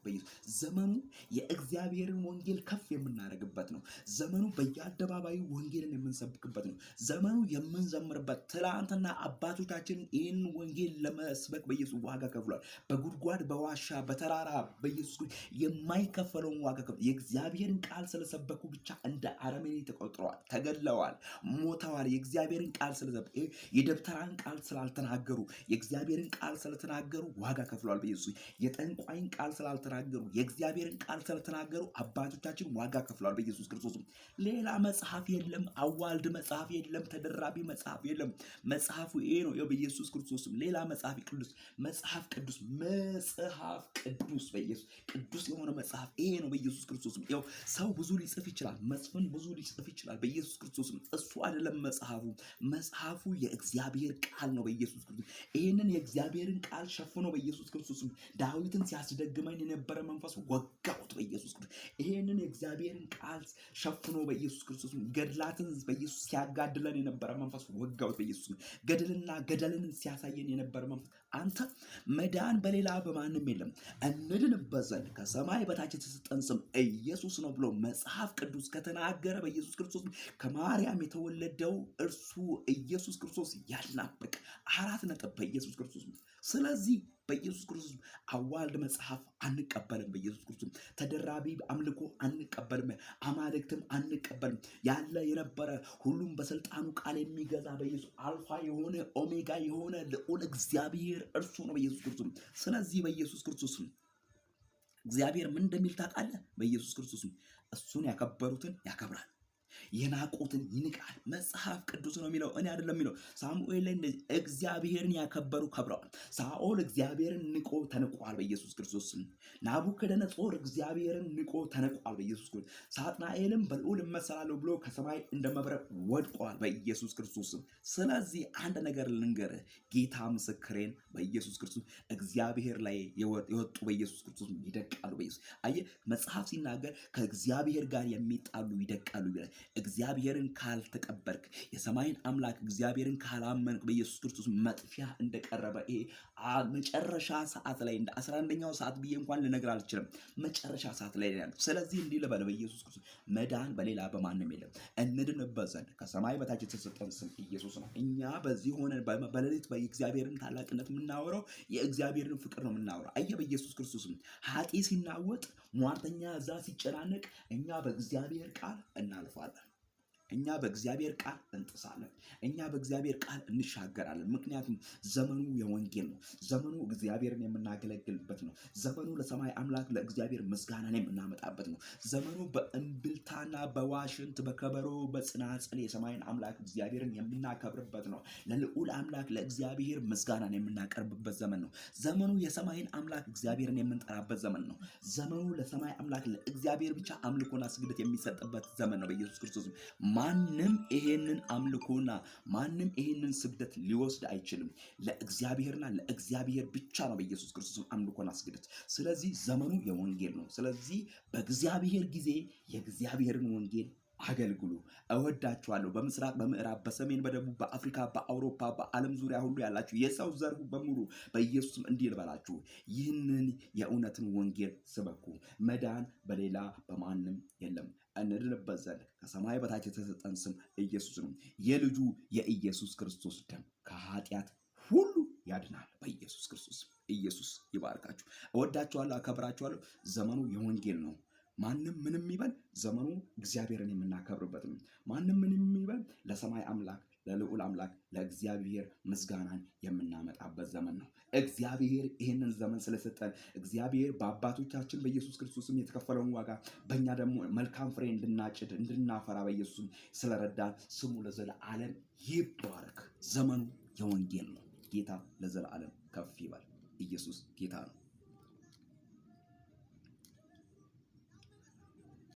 በኢየሱስ ዘመኑ የእግዚአብሔርን ወንጌል ከፍ የምናደርግበት ነው። ዘመኑ በየአደባባዩ ወንጌልን የምንሰብክበት ነው። ዘመኑ የምንዘምርበት። ትላንትና አባቶቻችን ይህን ወንጌል ለመስበክ በኢየሱስ ዋጋ ከፍሏል። በጉድጓድ፣ በዋሻ፣ በተራራ በኢየሱስ የማይከፈለውን ዋጋ ከፍሏል። የእግዚአብሔርን ቃል ስለሰበኩ ብቻ እንደ አረመኔ ተቆጥረዋል፣ ተገለዋል፣ ሞተዋል። የእግዚአብሔርን ቃል ስለሰበኩ፣ የደብተራን ቃል ስላልተናገሩ፣ የእግዚአብሔርን ቃል ስለተናገሩ ዋጋ ከፍለዋል። በኢየሱስ የጠንቋይን ቃል ስላልተናገሩ፣ የእግዚአብሔርን ቃል ስለተናገሩ አባቶቻችን ዋጋ ከፍለዋል። በኢየሱስ ክርስቶስ ሌላ መጽሐፍ የለም። አዋልድ መጽሐፍ የለም። ተደራቢ መጽሐፍ የለም። መጽሐፉ ይሄ ነው። በኢየሱስ ክርስቶስም ሌላ መጽሐፍ ቅዱስ መጽሐፍ ቅዱስ መጽሐፍ ቅዱስ በኢየሱስ ቅዱስ የሆነ መጽሐፍ ይሄ ነው። በኢየሱስ ክርስቶስም ያው ሰው ብዙ ሊጽፍ ይችላል። መስፍን ብዙ ሊጽፍ ይችላል። በኢየሱስ ክርስቶስም እሱ አይደለም መጽሐፉ። መጽሐፉ የእግዚአብሔር ቃል ነው። በኢየሱስ ክርስቶስ ይህንን የእግዚአብሔርን ቃል ሸፍኖ በኢየሱስ ክርስቶስም ዳዊትን ሲያስደግመን የነበረ መንፈስ ወጋሁት በኢየሱስ ክርስቶስ። ይሄንን የእግዚአብሔርን ቃል ሸፍኖ በኢየሱስ ክርስቶስ ገድላትን በኢየሱስ ሲያጋድለን የነበረ መንፈስ ወጋሁት በኢየሱስ። ገድልና ገደልን ሲያሳየን የነበረ መንፈስ፣ አንተ መዳን በሌላ በማንም የለም፣ እንድንበት ዘንድ ከሰማይ በታች የተሰጠን ስም ኢየሱስ ነው ብሎ መጽሐፍ ቅዱስ ከተናገረ በኢየሱስ ክርስቶስ ከማርያም የተወለደው እርሱ ኢየሱስ ክርስቶስ ያድናል። 4 ነጥብ በኢየሱስ ክርስቶስ። ስለዚህ በኢየሱስ ክርስቶስ አዋልድ መጽሐፍ አንቀበልም። በኢየሱስ ክርስቶስ ተደራቢ አምልኮ አንቀበልም። አማልክትም አንቀበልም። ያለ፣ የነበረ፣ ሁሉም በስልጣኑ ቃል የሚገዛ በኢየሱስ አልፋ የሆነ ኦሜጋ የሆነ ልዑል እግዚአብሔር እርሱ ነው በኢየሱስ ክርስቶስ። ስለዚህ በኢየሱስ ክርስቶስ እግዚአብሔር ምን እንደሚል ታውቃለህ? በኢየሱስ ክርስቶስ እሱን ያከበሩትን ያከብራል፣ የናቁትን ይንቃል። መጽሐፍ ቅዱስ ነው የሚለው፣ እኔ አይደለም የሚለው። ሳሙኤል ላይ እንደዚህ እግዚአብሔርን ያከበሩ ከብረዋል። ሳኦል እግዚአብሔርን ንቆ ተንቋል በኢየሱስ ክርስቶስ። ናቡከደነጾር እግዚአብሔርን ንቆ ተንቋል በኢየሱስ ክርስቶስ። ሳጥናኤልም በልዑል እመሰላለሁ ብሎ ከሰማይ እንደ መብረቅ ወድቋል በኢየሱስ ክርስቶስ። ስለዚህ አንድ ነገር ልንገርህ፣ ጌታ ምስክሬን፣ በኢየሱስ ክርስቶስ እግዚአብሔር ላይ የወጡ በኢየሱስ ክርስቶስ ይደቃሉ። በኢየሱስ አየህ፣ መጽሐፍ ሲናገር ከእግዚአብሔር ጋር የሚጣሉ ይደቃሉ ይላል። እግዚአብሔርን ካልተቀበልክ፣ የሰማይን አምላክ እግዚአብሔርን ካላመንክ በኢየሱስ ክርስቶስ መጥፊያ እንደቀረበ፣ ይሄ መጨረሻ ሰዓት ላይ እንደ 11ኛው ሰዓት ብዬ እንኳን ልነግር አልችልም። መጨረሻ ሰዓት ላይ ያለው። ስለዚህ እንዲህ ልበል፣ በኢየሱስ ክርስቶስ መዳን በሌላ በማንም የለም። እንድንበት ዘንድ ከሰማይ በታች የተሰጠን ስም ኢየሱስ ነው። እኛ በዚህ ሆነን በሌሊት የእግዚአብሔርን ታላቅነት የምናወራው የእግዚአብሔርን ፍቅር ነው የምናወራው። አየህ፣ በኢየሱስ ክርስቶስ ሀጢ ሲናወጥ፣ ሟርተኛ እዛ ሲጨናነቅ፣ እኛ በእግዚአብሔር ቃል እናልፋለን። እኛ በእግዚአብሔር ቃል እንጥሳለን። እኛ በእግዚአብሔር ቃል እንሻገራለን። ምክንያቱም ዘመኑ የወንጌል ነው። ዘመኑ እግዚአብሔርን የምናገለግልበት ነው። ዘመኑ ለሰማይ አምላክ ለእግዚአብሔር ምስጋናን የምናመጣበት ነው። ዘመኑ በእምብልታና በዋሽንት፣ በከበሮ፣ በጽናጽል የሰማይን አምላክ እግዚአብሔርን የምናከብርበት ነው። ለልዑል አምላክ ለእግዚአብሔር ምስጋናን የምናቀርብበት ዘመን ነው። ዘመኑ የሰማይን አምላክ እግዚአብሔርን የምንጠራበት ዘመን ነው። ዘመኑ ለሰማይ አምላክ ለእግዚአብሔር ብቻ አምልኮና ስግደት የሚሰጥበት ዘመን ነው። በኢየሱስ ክርስቶስ ማንም ይሄንን አምልኮና ማንም ይሄንን ስግደት ሊወስድ አይችልም። ለእግዚአብሔርና ለእግዚአብሔር ብቻ ነው በኢየሱስ ክርስቶስ አምልኮና ስግደት። ስለዚህ ዘመኑ የወንጌል ነው። ስለዚህ በእግዚአብሔር ጊዜ የእግዚአብሔርን ወንጌል አገልግሉ። እወዳችኋለሁ። በምስራቅ፣ በምዕራብ፣ በሰሜን፣ በደቡብ፣ በአፍሪካ፣ በአውሮፓ፣ በዓለም ዙሪያ ሁሉ ያላችሁ የሰው ዘር በሙሉ በኢየሱስም እንዲህ ልበላችሁ፣ ይህንን የእውነትን ወንጌል ስበኩ። መዳን በሌላ በማንም የለም። እንድንበት ዘንድ ከሰማይ በታች የተሰጠን ስም ኢየሱስ ነው። የልጁ የኢየሱስ ክርስቶስ ደም ከኃጢአት ሁሉ ያድናል። በኢየሱስ ክርስቶስ ኢየሱስ ይባርካችሁ። እወዳችኋለሁ፣ አከብራችኋለሁ። ዘመኑ የወንጌል ነው። ማንም ምንም ይበል ዘመኑ እግዚአብሔርን የምናከብርበት ነው። ማንም ምንም ይበል ለሰማይ አምላክ፣ ለልዑል አምላክ ለእግዚአብሔር ምስጋናን የምናመጣበት ዘመን ነው። እግዚአብሔር ይህንን ዘመን ስለሰጠን፣ እግዚአብሔር በአባቶቻችን በኢየሱስ ክርስቶስም የተከፈለውን ዋጋ በእኛ ደግሞ መልካም ፍሬ እንድናጭድ፣ እንድናፈራ በኢየሱስም ስለረዳን ስሙ ለዘለዓለም ይባረክ። ዘመኑ የወንጌል ነው። ጌታ ለዘለዓለም ከፍ ይበል። ኢየሱስ ጌታ ነው።